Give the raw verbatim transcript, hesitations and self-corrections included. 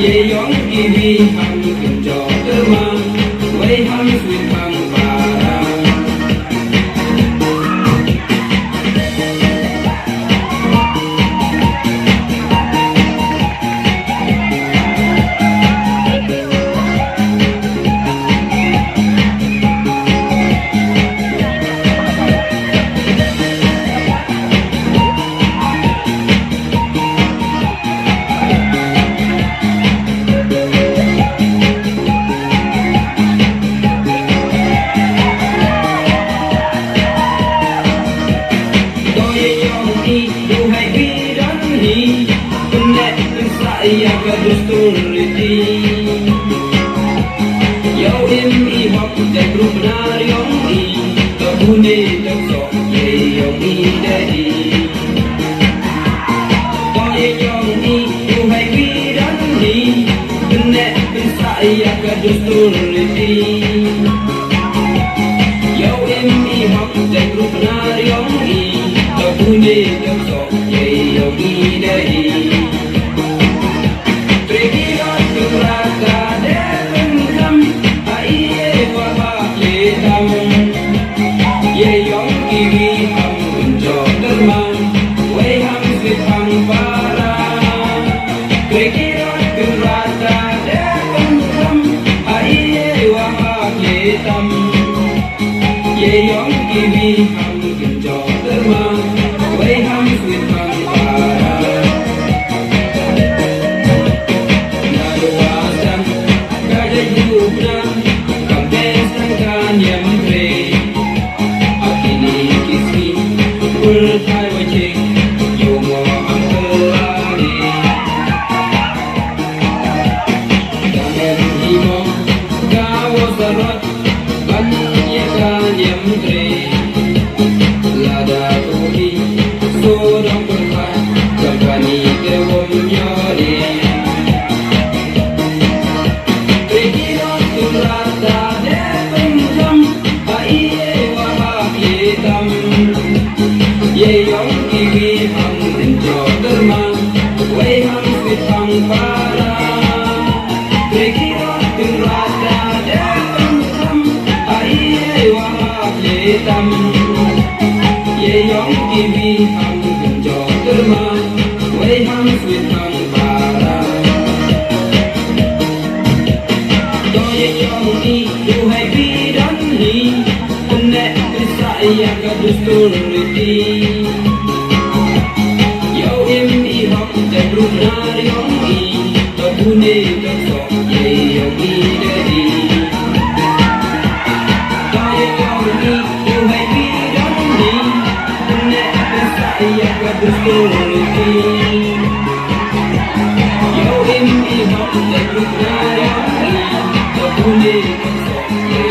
Ye yong kiwi ham kynjoh derma, wei ham sweet ham para. To ye yong i, duhai wi don hi, pynleh pynsah ïa ka dustur riti. Yow im i hok jait rup nar yong i, to bun i to soh ye yong i dei. To ye yong i, duhai wi don hi, pynleh pynsah ïa ka dustur riti. Yow im i hok jait rup nar yong i, to bun i to soh ye yong i dei. Trei ki rot tu rata de pynkham, ha i ye wa ha ye tam. Ye yong kiwi ham kynjoh derma, wei ham sweet ham para. Trei ki rot tu rata de pynkham, ha i ye wa ha ye tam. Ye yong kiwi ham kynjoh derma, wei ham sweet ham para. Naduh ba sdang ka jait rup nar, kam dei sdang ka niam trei. Ha kine ki sngi pyrthai wa ching, ïoh mo am kylla ne. Dang em hi mo ka wa sarot, ban ïa ka niam trei. Lada tu hi sodong pyrthai, jong kane te wom ïa ne. Trei ki rot tu rata de pynkham, ha i ye wa ha ye tam. Ye yong kiwi ham kynjoh derma, wei ham sweet ham para. Trei ki rot tu rata de pynkham, ha i ye wa ha ye tam. Ye yong kiwi ham kynjoh derma, wei ham sweet ham para. To ye yong i, duhai wi don hi, pynleh pynsah ïa ka dustur riti. Yow im i hok jait rup nar yong i, to bun i to soh ye yong i dei. To ye yong i, duhai wi don hi, pynleh pynsah ïa ka dustur riti. Yow im i hok jait rup nar yong i, to bun i to soh ye